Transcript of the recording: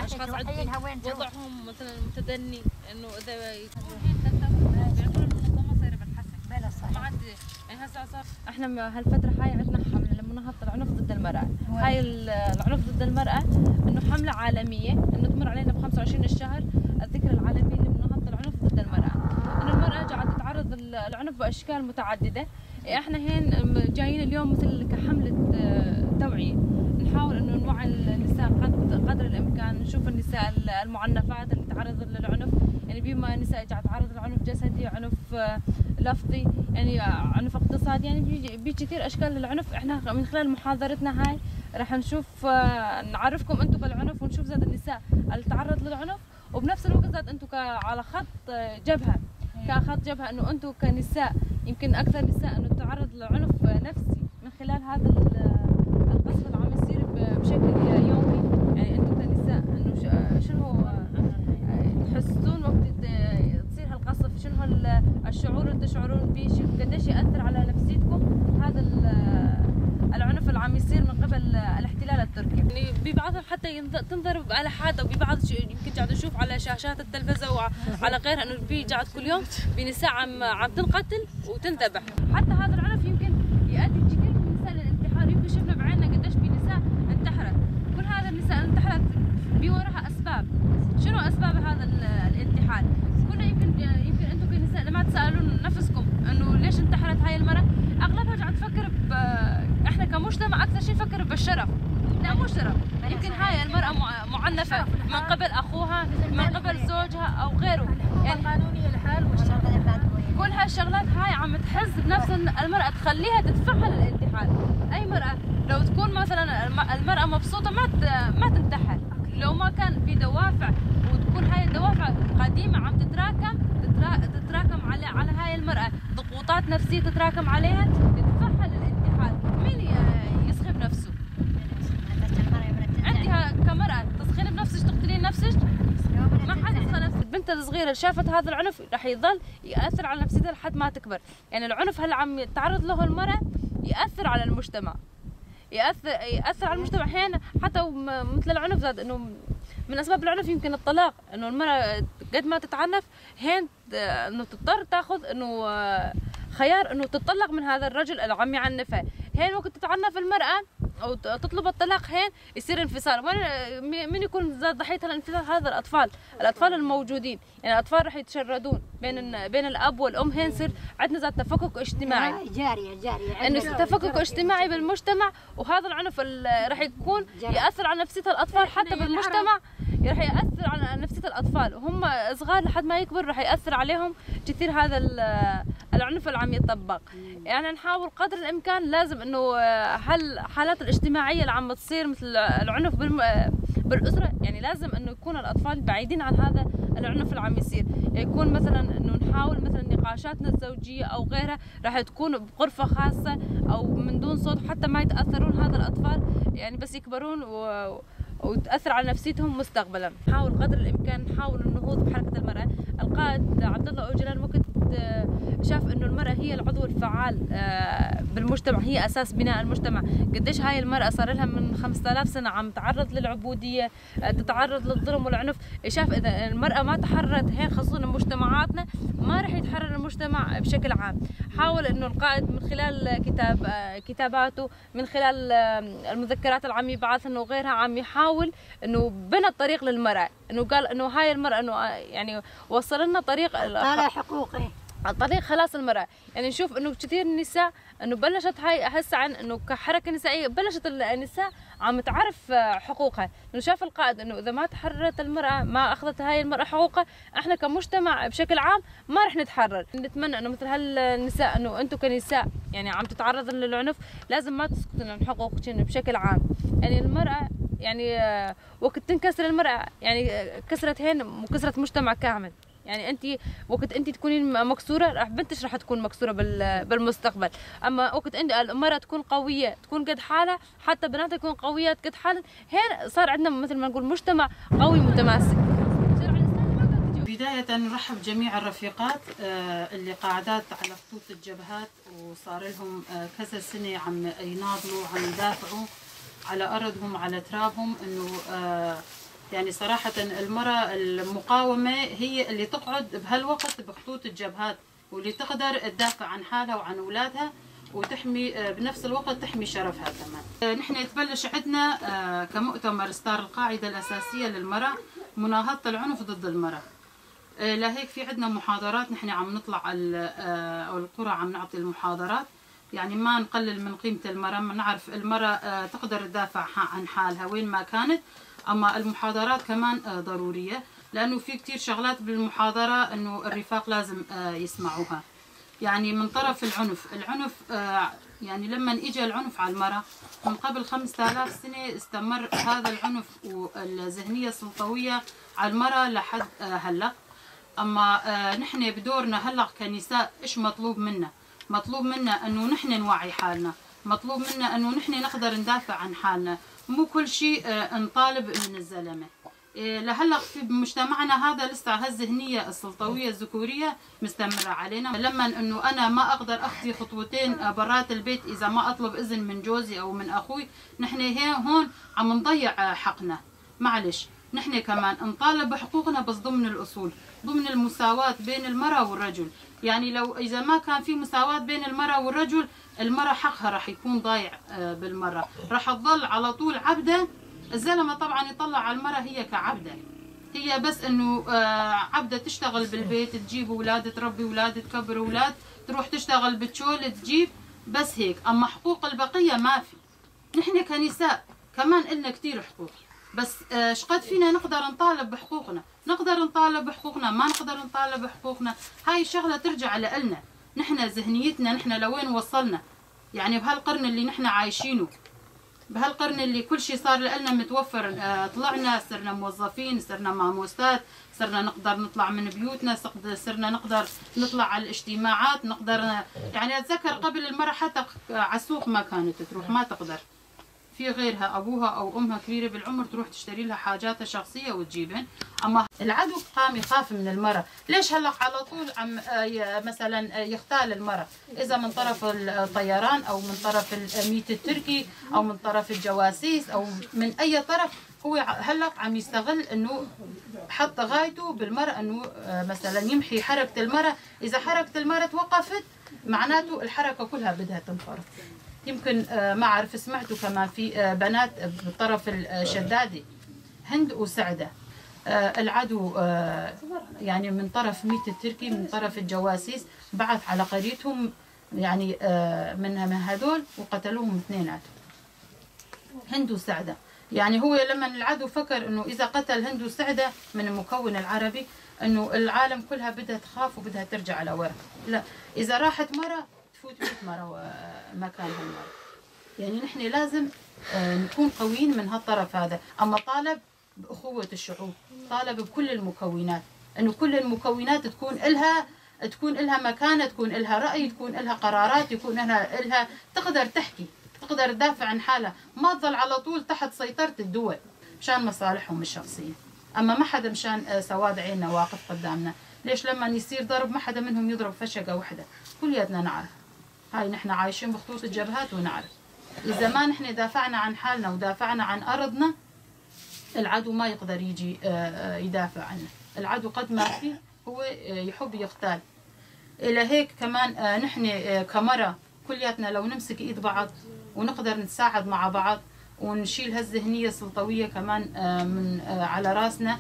اشخاص توعينها وين تروح. وضعهم مثلا متدني، انه اذا يكون بيعتبروا المنظمة صايرة بالحسن بلا صحيح. ما عاد يعني هسه صار احنا هالفترة هاي عندنا حمله لمناهضه العنف ضد المراة. هاي العنف ضد المراة انه حمله عالمية، انه تمر علينا ب 25 الشهر الذكرى العالمية لمناهضه العنف ضد المراة. انه المراة قاعدة تتعرض العنف باشكال متعددة. احنا هين جايين اليوم مثل كحمله توعيه، نحاول انه نوعي النساء قدر الامكان، نشوف النساء المعنفات اللي تعرض للعنف، يعني بما نساء قاعدة تتعرض لعنف جسدي، عنف لفظي، يعني عنف اقتصادي، يعني بيجي كثير اشكال للعنف. احنا من خلال محاضرتنا هاي راح نشوف نعرفكم انتم بالعنف، ونشوف زاد النساء اللي تعرض للعنف، وبنفس الوقت زاد انتم على خط جبهة، كخط جبهة انه انتم كنساء يمكن اكثر نساء انه تعرض لعنف نفسي من خلال هذا القصف اللي عم يصير بشكل يومي. يعني انتم كنساء انه شنو تحسون وقت تصير هالقصف، شنو الشعور اللي تشعرون به، قديش ياثر على نفسيتكم هذا العنف اللي عم يصير من قبل الاحتلال التركي. يعني ببعضهم حتى تنضرب على حادة، وببعض يمكن قاعد نشوف على شاشات التلفزة وعلى غيرها انه في قاعد كل يوم بنساء عم تنقتل وتنذبح. حتى هذا العنف يمكن يؤدي كثير من النساء للانتحار، يمكن شفنا بعيننا قديش في نساء انتحرت. كل هذا النساء انتحرت بوراها اسباب، شنو اسباب هذا الانتحار؟ كنا يمكن انتم كنساء لما تسالون نفسكم انه ليش انتحرت هاي المراة، اغلبها قاعد تفكر احنا كمجتمع اكثر شيء نفكر بالشرف. لا مو شرف، يمكن هاي المراة معنفه من قبل اخوها، من قبل زوجها او غيره، يعني القانونية لحال والشرف. كل هالشغلات هاي عم تحز بنفس المراة، تخليها تدفعها للانتحار. اي مراة لو تكون مثلا المراة مبسوطة ما تنتحر، لو ما كان في دوافع، وتكون هاي الدوافع قديمة عم تتراكم على هاي المراة، ضغوطات نفسية تتراكم عليها تدفعها للانتحار. مين يسخي بنفسه؟ انت كمراه تسخين بنفسك، تقتلين نفسك؟ ما حد يسخي نفسه. البنت الصغيرة اللي شافت هذا العنف راح يظل ياثر على نفسيتها لحد ما تكبر. يعني العنف هل عم يتعرض له المراة ياثر على المجتمع، ياثر على المجتمع احيانا. حتى مثل العنف زاد انه من اسباب العنف يمكن الطلاق، انه المراة قد ما تتعنف هين انه تضطر تاخذ انه خيار انه تتطلق من هذا الرجل اللي عم يعنفها. هين وقت تتعنف المراة او تطلب الطلاق هين يصير انفصال. من يكون زاد ضحية الانفصال؟ هذا الاطفال، الاطفال الموجودين. يعني الاطفال راح يتشردون بين الاب والام. هين يصير عندنا زاد تفكك اجتماعي جارية انه تفكك اجتماعي بالمجتمع، وهذا العنف راح يكون ياثر على نفسية الاطفال حتى بالمجتمع، راح ياثر على نفسية الاطفال وهم صغار لحد ما يكبر، راح ياثر عليهم كثير هذا العنف اللي عم يطبق. يعني نحاول قدر الامكان لازم انه هالحالات الاجتماعية اللي عم تصير مثل العنف بالاسرة، يعني لازم انه يكون الاطفال بعيدين عن هذا العنف اللي عم يصير. يكون مثلا انه نحاول مثلا نقاشاتنا الزوجية او غيرها راح تكون بغرفه خاصة او من دون صوت، حتى ما يتاثرون هذا الاطفال، يعني بس يكبرون وتاثر على نفسيتهم مستقبلا. نحاول قدر الامكان نحاول النهوض بحركة المراة. القائد عبد الله اوجلان وقت شاف انه المراة هي العضو الفعال بالمجتمع، هي اساس بناء المجتمع. قديش هاي المراة صار لها من 5000 سنة عم تعرض للعبوديه، تتعرض للظلم والعنف. شاف اذا المراة ما تحررت هين خصوصا مجتمعاتنا ما راح يتحرر المجتمع بشكل عام. حاول انه القائد من خلال كتاباته، من خلال المذكرات اللي عم يبعثها وغيرها، عم يحاول انه بنى الطريق للمراة، انه قال انه هاي المراة انه يعني وصل لنا طريق على حقوقه، عن طريق خلاص المرأة. يعني نشوف انه كثير النساء انه بلشت هاي هسه عن انه كحركة نسائية بلشت النساء عم تعرف حقوقها. انه شاف القائد انه اذا ما تحررت المرأة، ما اخذت هاي المرأة حقوقها، احنا كمجتمع بشكل عام ما رح نتحرر. نتمنى انه مثل هالنساء انه انتم كنساء يعني عم تتعرضن للعنف لازم ما تسكتن عن حقوقكن بشكل عام. يعني المرأة يعني وقت تنكسر المرأة يعني كسرت هين وكسرت مجتمع كامل. يعني انت وقت انت تكونين مكسورة راح بنتش راح تكون مكسورة بالمستقبل. اما وقت انت المراة تكون قوية، تكون قد حالها، حتى بناتها تكون قويات قد حالها، هين صار عندنا مثل ما نقول مجتمع قوي متماسك. بداية نرحب جميع الرفيقات اللي قاعدات على خطوط الجبهات وصار لهم كذا سنة عم يناضلوا، عم يدافعوا على ارضهم، على ترابهم، انه يعني صراحة المرأة المقاومة هي اللي تقعد بهالوقت بخطوط الجبهات، واللي تقدر تدافع عن حالها وعن أولادها، وتحمي بنفس الوقت تحمي شرفها كمان. نحن تبلش عندنا كمؤتمر ستار القاعدة الأساسية للمرأة مناهضة العنف ضد المرأة. لهيك في عندنا محاضرات، نحن عم نطلع أو القرى عم نعطي المحاضرات، يعني ما نقلل من قيمة المرأة، ما نعرف المرأة تقدر تدافع عن حالها وين ما كانت. أما المحاضرات كمان ضرورية، لأنه في كتير شغلات بالمحاضرة أنه الرفاق لازم يسمعوها. يعني من طرف العنف، يعني لما اجى العنف على المرأة من قبل 5000 سنة استمر هذا العنف والذهنية السلطوية على المرأة لحد هلأ. أما نحن بدورنا هلأ كنساء إيش مطلوب منا؟ مطلوب منا أنه نحن نوعي حالنا، مطلوب منا أنه نحن نقدر ندافع عن حالنا، مو كل شيء نطالب من الزلمة. لهلا في مجتمعنا هذا لسه هالذهنية السلطوية الذكورية مستمرة علينا. لما انه انا ما اقدر اخطي خطوتين برات البيت اذا ما اطلب اذن من جوزي او من اخوي، نحن هون عم نضيع حقنا. معلش نحن كمان نطالب بحقوقنا بس ضمن الاصول، ضمن المساواة بين المرأة والرجل. يعني لو اذا ما كان في مساواة بين المرأة والرجل، المرأة حقها راح يكون ضايع بالمرة، راح تظل على طول عبدة. الزلمة طبعا يطلع على المرأة هي كعبدة، هي بس انه عبدة تشتغل بالبيت، تجيب اولاد، تربي اولاد، تكبر اولاد، تروح تشتغل بتشول تجيب، بس هيك. اما حقوق البقية ما في. نحن كنساء كمان إلنا كثير حقوق، بس شقد فينا نقدر نطالب بحقوقنا؟ نقدر نطالب بحقوقنا، ما نقدر نطالب بحقوقنا. هاي الشغلة ترجع لنا نحن، ذهنيتنا نحن لوين وصلنا، يعني بهالقرن اللي نحن عايشينه، بهالقرن اللي كل شيء صار لنا متوفر. طلعنا صرنا موظفين، صرنا ماموسات، صرنا نقدر نطلع من بيوتنا، صرنا نقدر نطلع على الاجتماعات، نقدر يعني اتذكر قبل المرأة حتى على السوق ما كانت تروح، ما تقدر، في غيرها ابوها او امها كبيرة بالعمر تروح تشتري لها حاجاتها الشخصية وتجيبهن. اما العدو قام يخاف من المراة، ليش هلا على طول عم مثلا يختال المراة، اذا من طرف الطيران او من طرف الميت التركي او من طرف الجواسيس او من اي طرف، هو هلا عم يستغل انه حط غايته بالمراة انه مثلا يمحي حركة المراة. اذا حركة المراة توقفت معناته الحركة كلها بدها تنفرط. يمكن ما أعرف سمعتوا كمان في بنات بطرف الشدادي، هند وسعدة، العدو يعني من طرف ميت التركي، من طرف الجواسيس، بعث على قريتهم يعني من هذول وقتلوهم اثنيناتهم، هند وسعدة. يعني هو لما العدو فكر انه اذا قتل هند وسعدة من المكون العربي انه العالم كلها بدها تخاف وبدها ترجع على ورا، لا، اذا راحت مرة تفوت 100 مرة مكانها المرة. يعني نحن لازم نكون قويين من هالطرف هذا. أما طالب بأخوة الشعوب، طالب بكل المكونات، أنه كل المكونات تكون إلها مكانة، تكون إلها رأي، تكون إلها قرارات، يكون إلها تقدر تحكي، تقدر تدافع عن حالها، ما تظل على طول تحت سيطرة الدول مشان مصالحهم الشخصية. أما ما حدا مشان سواد عيننا واقف قدامنا. ليش لما يصير ضرب ما حدا منهم يضرب فشقة وحدة؟ كلياتنا نعرف، هاي نحن عايشين بخطوط الجبهات ونعرف إذا ما نحن دافعنا عن حالنا ودافعنا عن أرضنا، العدو ما يقدر يجي يدافع عنا. العدو قد ما فيه هو يحب يغتال. إلى هيك كمان نحن كمرة كلياتنا لو نمسك إيد بعض ونقدر نتساعد مع بعض ونشيل هالذهنية السلطوية كمان من على راسنا.